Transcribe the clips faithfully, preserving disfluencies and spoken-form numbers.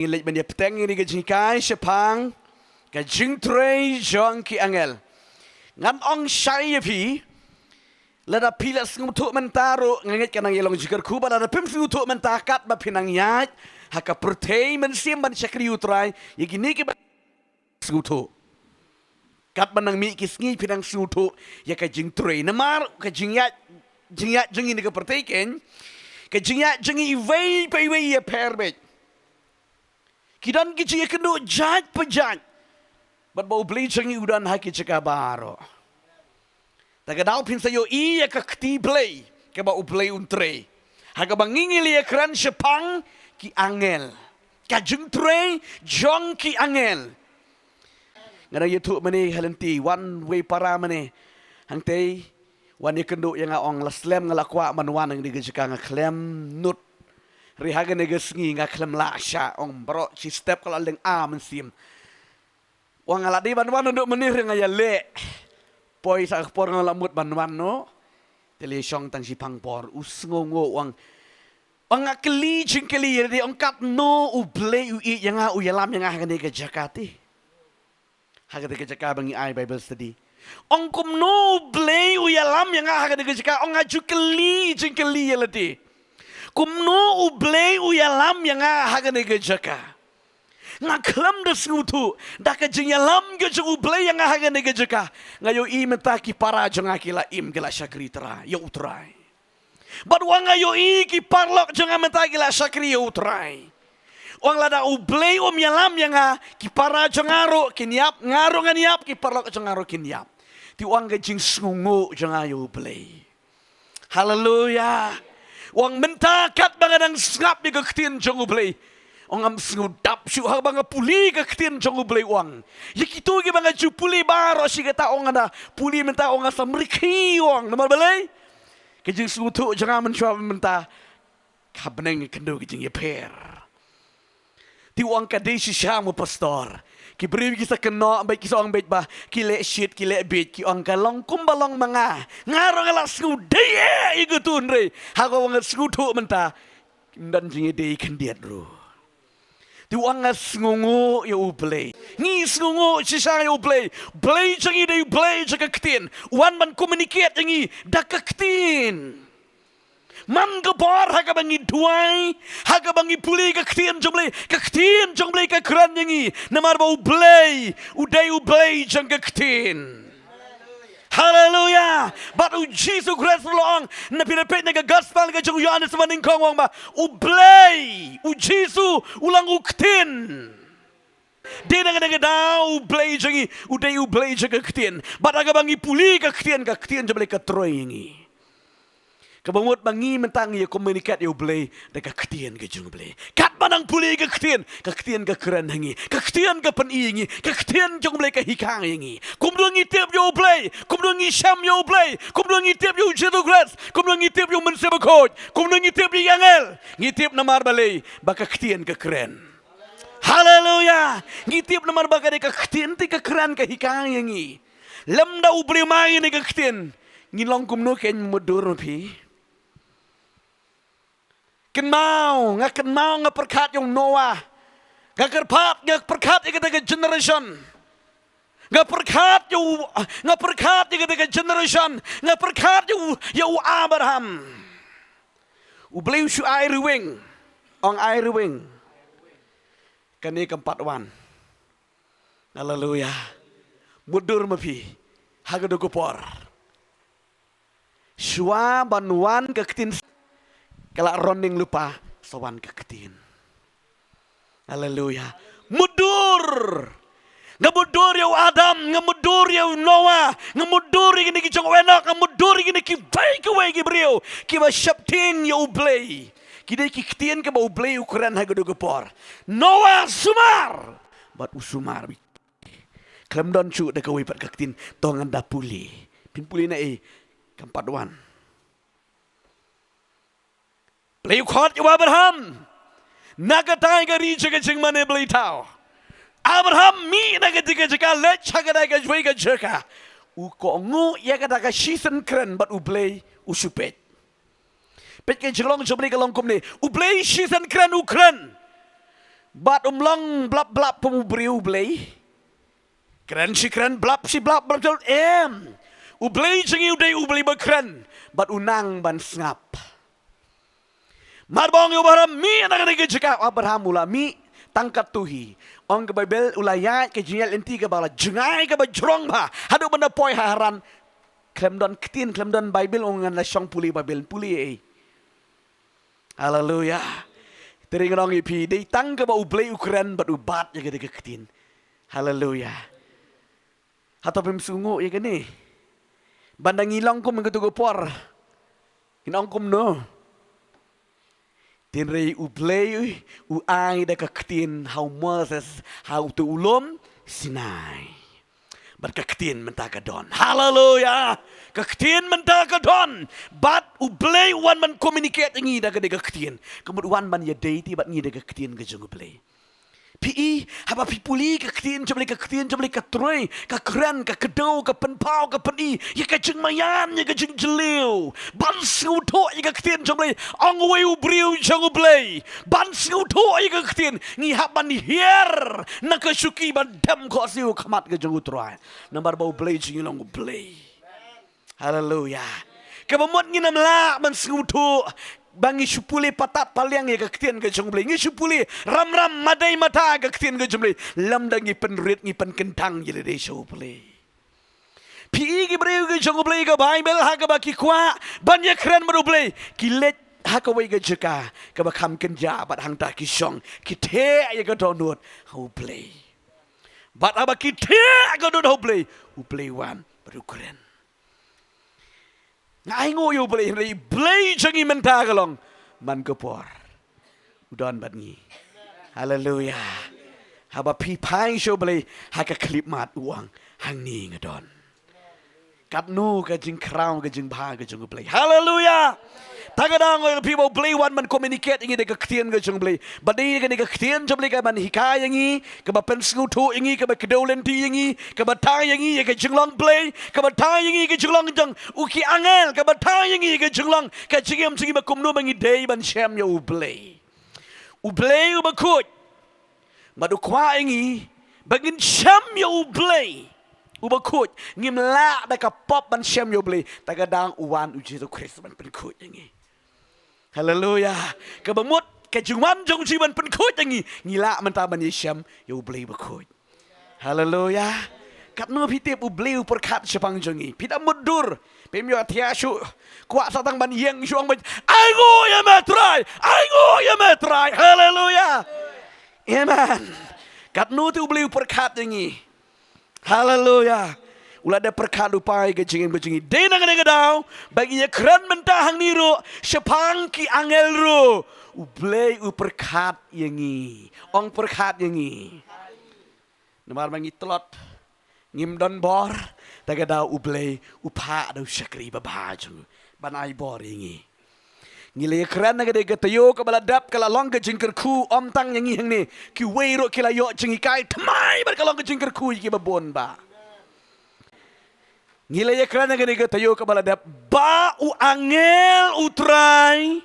Ngi leit ban ïa bteng ïa kane ka jinghikai shaphang ka jingtrei jong ki angel. Ngan ong shai ïa phi, lada phi la sngewthuh mynta ruh, nga ngeit ka nang ïa long jingkyrkhu, bad lada phim sngewthuh mynta, katba phin nang ïaid ha ka pyrthei mynsiem ban shakri ïa U Trai, ïa kine kiba sngewthuh, katba nang mih ki sngi phin nang sngewthuh ïa ka jingtrei. Namar ka jingïaid, jingïaid jong ngi na ka pyrthei keiñ, ka jingïaid jong ngi iwei pa iwei ïapher beit. Ki don ki jingïakynduh jait pa jait. Bad ba U Blei jong ngi u don ha ki jaka baroh. Te ka daw phin sa ïohi ïa ka kti Blei kaba U Blei un trei, ha kaba ngi ngi la ïakren shaphang ki angel, ka jingtrei jong ki angel. Nga dang ïathuh mynne ha lynti, wan wei para mynne hangtei, wan ïakynduh ïa nga, ong, la slem nga la kwah ban wan ha kane ka jaka, nga khlem nud. Hynrei ha kane ka sngi nga khlem lah shah, ong, baroh shi step ka la lyngba mynsiem. Ong, nga la dei ban wan naduh mynne hynrei nga ïaleh. Poi sa ka por nga la mut ban wan noh. Te la shong tang shiphang por, u sngewnguh, ong. Ong, nga kylli jingkylli ïa lade, ong, katno U Blei u ïeit ïa nga, u ïalam ïa nga ha kane ka jaka te, ha kane ka jaka ba ngi ai Bible study. Ong, kumno U Blei u ïalam ïa nga ha kane ka jaka? Ong, nga ju kylli jingkylli ïa lade, kumno U Blei u ïalam ïa nga ha kane ka jaka? Nga khlem da sngewthuh da ka jingïalam ka jong U Blei ïa nga ha kane ka jaka. Nga ïohi mynta ki para jong nga ki la im, ki la shakri Trai, ïa U Trai. Bad ong, nga ïohi ki paralok jong nga mynta ki la shakri ïa U Trai. Ong, lada U Blei um ïalam ïa nga, ki para jong nga ruh kin ïap, nga ruh ngan ïap, ki paralok jong nga ruh kin ïap. Te ong, ka jingsngewnguh jong nga ïa U Blei. Haleluya. Ong, mynta katba nga dang sngap ïa ka ktien jong U Blei, ong, ngam sngewdap shuh haba nga pule ka ktien jong U Blei, ong. Ïa kito kiba nga ju pule baroh shi katta, ong, nga da pule mynta, ong, nga sa mrikhi, ong. Namar balei? Ka jingsngewthuh jong nga mynshuwa mynta ka bneng ïakynduh ka jingïapher. Te ong, ka dei shisha mo pastor, ki briew ki sa kynnoh beit, ki sa ong beit ba ki leh shit, ki leh bieit, ki ong, ka long kumba long ma nga. Nga ruh nga la sngewdei eh ïa kato, hynrei ha kaba nga sngewthuh mynta, kim don jingïadei khyndiat ruh. Te ong, nga sngewnguh ïa U Blei. Ngi sngewnguh shisha ïa U Blei. Blei jong ngi dei U Blei jong ka ktien. U wan ban communicate ïa ngi da ka ktien. Man ka por ha kaba ngi duwai, ha kaba ngi pule ka ktien jong U Blei, ka ktien jong U Blei ka kren ïa ngi. Namar ba U Blei u dei U Blei jong ka ktien. Haleluya. Bad U Jisu Khrist u la ong, na phi peit na ka gospel ka jong u Ïoannis, ba nyngkong u ong ba U Blei, U Jisu u long U Ktien. Dei na kane ka daw U Blei jong ngi u dei U Blei jong ka ktien. Bad ha kaba ngi pule ka ktien, ka ktien jong U Blei ka trei ïa ngi. Kaba mut ba ngi mynta ngi ïa communicate ïa U Blei da ka ktien ka jong U Blei. Katba nang pule ka ktien, ka ktien ka kren ha ngi, ka ktien ka pyni ïa ngi, ka ktien jong U Blei ka hikai ïa ngi. Kumno ngi tip ïa U Blei, kumno ngi shem ïa U Blei, kumno ngi tip ïa U Jisu Khrist, kumno ngi tip ïa U Mynsiem Bakhuid, kumno ngi tip ïa ki angel? Ngi tip namar balei? Ba ka ktien ka kren. Haleluya. Ngi tip namar ba ka dei ka ktien te ka kren, ka hikai ïa ngi. Lymda U Blei um ai ngi ka ktien, ngin long kumno, kin mutdur ma phi? Kynmaw, nga kynmaw, nga pyrkhat ïa u Noah. Nga kyrpad, nga pyrkhat ïa kata ka generation. Nga pyrkhat ïa u, nga pyrkhat ïa kata ka generation. Nga pyrkhat ïa u, ïa u Abraham. U Blei u shu ai ruweng. Ong, ai ruweng. Kane kam pat wan. Haleluya. Mutdur ma phi ha kata ka por. Shuwa ban wan ka ktien, ka la ron lypa, sa wan ka ktien. Haleluya. Mutdur. Nga mutdur ïa u Adam, nga mutdur ïa u Noah, nga mutdur ïa kine ki jong u Enok, nga mutdur ïa kine kiwei kiwei ki briew kiba sheptieng ïa U Blei. Ki dei ki ktien kiba U Blei u kren ha kata ka por. Noah sumar. Bad u sumar. Khlem don shuh da kawei pat ka ktien, to ngan da pule. Phin pule na ei, kam pat wan. Blei u khot ïa u Abraham. Na katai ka ri jong ka jingmane blei thaw. Abraham, mih na katai ka jaka, leit sha katai kawei ka jaka. U kohnguh ïa kata ka shisien kren bad U Blei, u shu peit. Peit ka jinglong jong U Blei ka long kumne. U Blei shisien kren u kren. Bad um long blap blap kum u briew U Blei. Kren shi kren, blap shi blap, blap shi blap, em. U Blei jong ngi u dei U Blei ba kren bad u nang ban sngap. Namar ba ong ïa u Abraham, mih na kane ka jaka, u Abraham u la mih tang katto hi. Ong ka Baibl u la ïaid ka jingïaid lynti kaba la jngai kaba jrong bha haduh ban da poi ha Haran. Khlem don ktien, khlem don Baibl, ong ngan la shong pule Baibl, pule ei. Haleluya. Te ngan ong ïa phi, dei tang kaba U Blei u kren bad u bat ïa kane ka ktien. Haleluya. Hato phim sngewnguh ïa kane? Ban da ngi long kum ha kato ka por, ngin ong kumno? Hynrei U Blei u ai da ka ktien ha u Moses ha uto u lum Sinai. Bad ka ktien mynta ka don. Haleluya. Ka ktien mynta ka don. Bad U Blei u wan ban communicate ïa ngi da kane ka ktien. Ka mut u wan ban ïadei te bad ngi da ka ktien ka jong U Blei. Phi i, haba phi pule ka ktien jong U Blei, ka ktien jong U Blei ka trei, ka kren, ka kdew, ka pynpaw, ka pyni ïa ka jingmaïan, ïa ka jingjylliew. Ban sngewthuh ïa ka ktien jong U Blei, ong uwei u briew jong U Blei. Ban sngewthuh ïa ka ktien, ngi hap ban hiar na ka shuki ban dem khohsiew ha khmat ka jong U Trai. Namar ba U Blei jong ngi u long U Blei. Haleluya. Kaba mut ngin ym lah ban sngewthuh ba ngi shu pule patat paliang ïa ka ktien ka jong U Blei. Ngi shu pule ram ram, madei mata ka ktien ka jong U Blei. Lymda ngi pynrit, ngi pynkyntang ïa lade sha U Blei. Phi i ki briew ki jong U Blei, ka Baibl ha kaba ki kwah ban ïakren bad U Blei, ki leit ha kawei ka jaka kaba kham kynjah bad hangta ki shong, ki theh ïa ka dohnud ha U Blei. Bad haba ki theh ïa ka dohnud ha U Blei, U Blei u wan bad u kren. Nga ainguh ïa U Blei, hynrei U Blei jong ngi mynta ka long man ka por u don bad ngi. Haleluya. Haba phi phai sha U Blei ha ka khyllipmat, u ong, hangne nga don. Katno ka jingkhraw, ka jingbha ka jong U Blei. Haleluya. Tang ka dang ong ïa phi ba U Blei u wan ban communicate ïa ngi da ka ktien ka jong U Blei. Bad dei kane ka ktien jong U Blei ka ban hikai ïa ngi, kaba pynsngewthuh ïa ngi, kaba kdew lynti ïa ngi, kaba thaw ïa ngi ïa ka jinglong Blei, kaba thaw ïa ngi ïa ka jinglong jong u ki angel, kaba thaw ïa ngi ïa ka jinglong ka jingim jong ngi ba kumno ba ngi dei ban shem ïa U Blei. U Blei uba khuid. Bad u kwah ïa ngi ba ngin shem ïa U Blei uba khuid. Ngim lah da ka pop ban shem ïa U Blei. Tang ka dang u wan U Jisu Khrist ban pynkhuid ïa ngi. Haleluya. Kaba mut ka jingwan jong U Jisu ban pynkhuid ïa ngi, ngi lah mynta ban ïashem ïa U Blei uba khuid. Haleluya. Katno phi tip U Blei u pyrkhat shaphang jong ngi? Phi da mutdur, phim ïohthiah shuh. Kwah sa tang ban ïeng shuh, ong beit, ainguh ïa me Trai, ainguh ïa me Trai. Haleluya. Amen. Katno te U Blei u pyrkhat ïa ngi? Haleluya. U la dep pyrkhat lypa ïa ka jingim ka jong ngi. Dei na kane ka daw ba ngi ïakren mynta hangne ruh shaphang ki angel ruh. U Blei u pyrkhat ïa ngi. Ong pyrkhat ïa ngi. Namar ba ngi tlot, ngim don bor, tang ka daw U Blei u phah da u shakri babha jong u ban ai bor ïa ngi. Ngi la ïakren na ka dei ka taïew kaba la dep, ka la long ka jingkyrkhu, ym tang ïa ngi hangne, kiwei ruh ki la ïoh jinghikai thymmai bad ka long ka jingkyrkhu ïa kiba bun bah. Ngi la ïakren na ka dei ka taïew kaba la dep ba u angel U Trai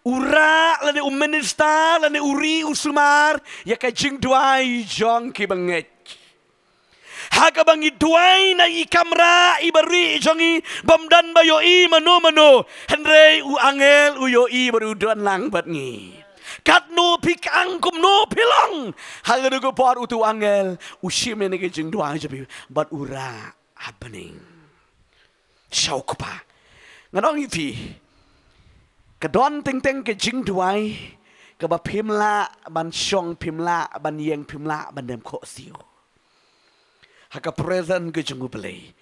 u rah lane u minister lane u ri u sumar ïa ka jingduwai jong kiba ngeit. Ha kaba ngi duwai na i kamra iba rieh jong ngi bym don ba ïohi mano mano, hynrei u angel u ïohi bad u don lang bad ngi. Katno phi kang, kumno phi long, ha kano ka por uto u angel u shim ïa kane ka jingduwai jong phi bad u rah ha bneng. Sha u Kpa. Ngan ong ïa phi, ka don teng teng ka jingduwai kaba phim lah ban shong, phim lah ban ïeng, phim lah ban dem khohsiew. Ha ka presence ka jong U Blei,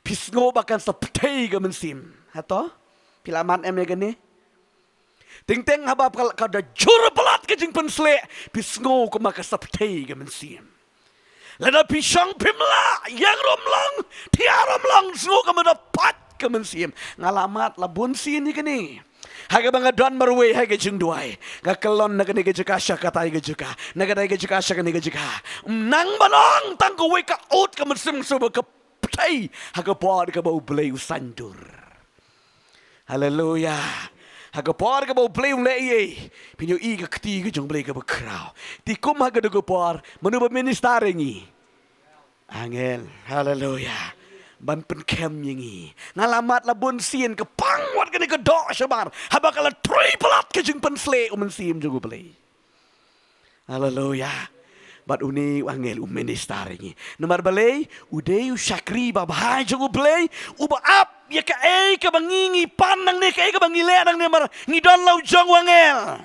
phi sngew ba kan sa pthei ka mynsiem. Hato phi la mad em ïa kane? Teng teng haba ka, ka da jur palat ka jingpynshlur, phi sngew kumba ka sa pthei ka mynsiem. Lada phi shong phim lah, ïeng ruh ym long, thiah ruh ym long, sngew kumba da pait ka mynsiem. Nga la mad la bun sien ïa kane. Ha kaba nga don marwei ha ka jingduwai, nga kyllon na kane ka jaka sha katai ka jaka, na katai ka jaka sha kane ka jaka. Ym nang ban ong tang kawei ka ut ka mynsiem, sngewbha ka pthei ha ka por kaba U Blei u saiñdur. Haleluya. Ha ka por kaba U Blei u leh ei ei, phin ïohi ka kti ka jong U Blei kaba khraw. Te kum ha kata ka por, mano ba minister ïa ngi? Angel. Haleluya. Ban pynkhem ïa ngi. Nga la mad la bun sien, ka pang wat kane ka doh shabar, haba ka la trei palat ka jingpynshlur U Mynsiem jong U Blei. Haleluya. Bad une u angel u minister ïa ngi. Namar balei? U dei u shakri babha jong U Blei, uba ap ïa kaei kaba ngi, ngi pan nangne, kaei kaba ngi leh nangne, namar ngi don la u jong u angel.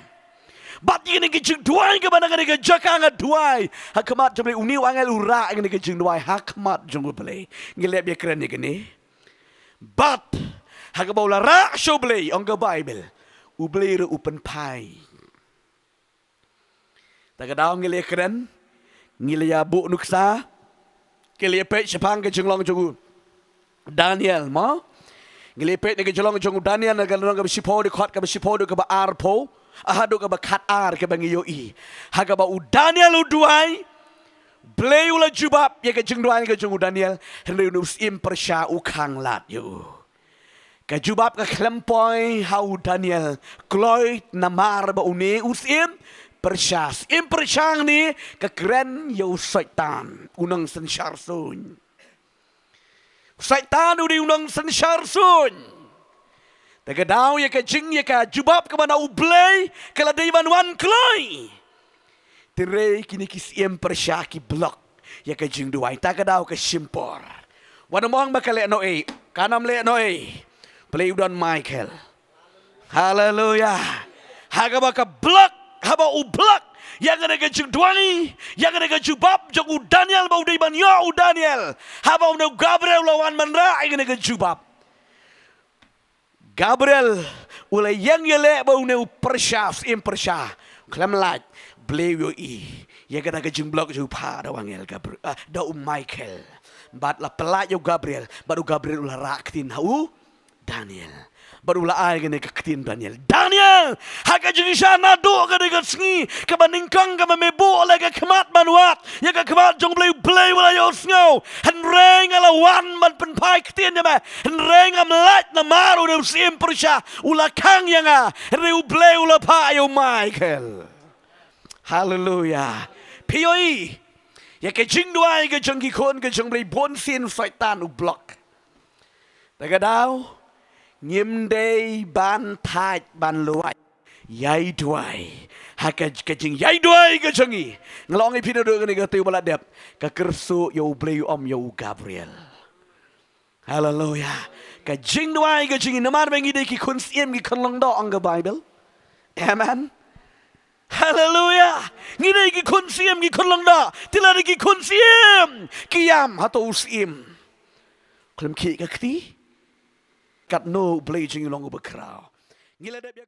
Bad ïa kane ka jingduwai kaba na kane ka jaka nga duwai ha khmat jong U Blei, une u angel u rah ïa kane ka jingduwai ha khmat jong U Blei. Ngi leh ïakren ïa kane. Bad ha kaba u la rah sha U Blei, ong ka Baibl, U Blei ruh u pynphai. Ta ka daw ngi la ïakren, ngi la ïa buh nuksa, ngi la ïa peit shaphang ka jinglong jong u Daniel, mo? Ngi la ïa peit na ka jinglong jong u Daniel, na ka lynnong kaba shiphew, dkhot kaba shiphew, dkhot kaba arphew, haduh kaba khatar, kaba ngi ïohi. Ha kaba u Daniel u duwai, Blei u la jubab ïa ka jingduwai ka jong u Daniel, hynrei une u syiem Persia u khang lad ïa u. Ka jubab ka khlem poi ha u Daniel, kloi namar ba une u syiem Persia. Syiem Persia hangne ka kren ïa u Soitan, u nongsynshar suiñ. U Soitan u dei u nongsynshar suiñ. Ta ka daw ïa ka jing, ïa ka jubab kaba na U Blei ka la dei ban wan kloi. Hynrei kine ki syiem Persia ki block ïa ka jingduwai. Ta ka daw ka shim por. Wat nym ong ba ka leh noh ei, kan ym leh noh ei. Balei? U don Michael. Haleluya. Ha kaba ka block, haba u block ïa kane ka jingduwai, ïa kane ka jubab jong u Daniel ba u dei ban ïoh u Daniel, haba une u Gabriel u la wan ban rah ïa kane ka jubab. Gabriel u la ïeng ïaleh bad une u Persia, syiem Persia. Khlem lait, Blei u ïohi ïa kata ka jingblock jong u phah da u angel Gabriel, ah, da u Michael. Bad la pyllait ïa u Gabriel, bad u Gabriel u la rah ktien ha u Daniel. Bad u la ai kane ka ktien Daniel. Daniel, ha ka jingshisha naduh kane ka sngi kaba nyngkong kaba me buh leh ka khmat ban wad ïa ka khmat jong Blei, Blei u la ïohsngew. Hynrei nga la wan ban pynphai ktien ïa me. Hynrei ngam lait namar une u syiem Persia u la khang ïa nga. Hynrei u Blei u la phah ïa u Michael. Haleluya. Phi ïohi ïa ka jingduwai ka jong ki khun ka jong Blei, bun sien u Soitan u block. Ta ka daw ngim dei ban thait ban luwait ïai duwai. Ha ka, ka jingïai duwai ka jong ngi, nga la ong ïa phi naduh kane ka taïew ba la dep, ka kyrsuh ïa u Blei, ym ïa u Gabriel. Haleluya. Ka jingduwai ka jong ngi, namar ba ngi dei ki khun syiem, ki khun lyngdoh, ong ka Baibl. Amen. Haleluya. Ngi dei ki khun syiem, ki khun lyngdoh. Te lada ki khun syiem ki ïam, hato u syiem khlem khih ka kti? Katno u Blei jong ngi u long uba khraw. Ngi la dep ïa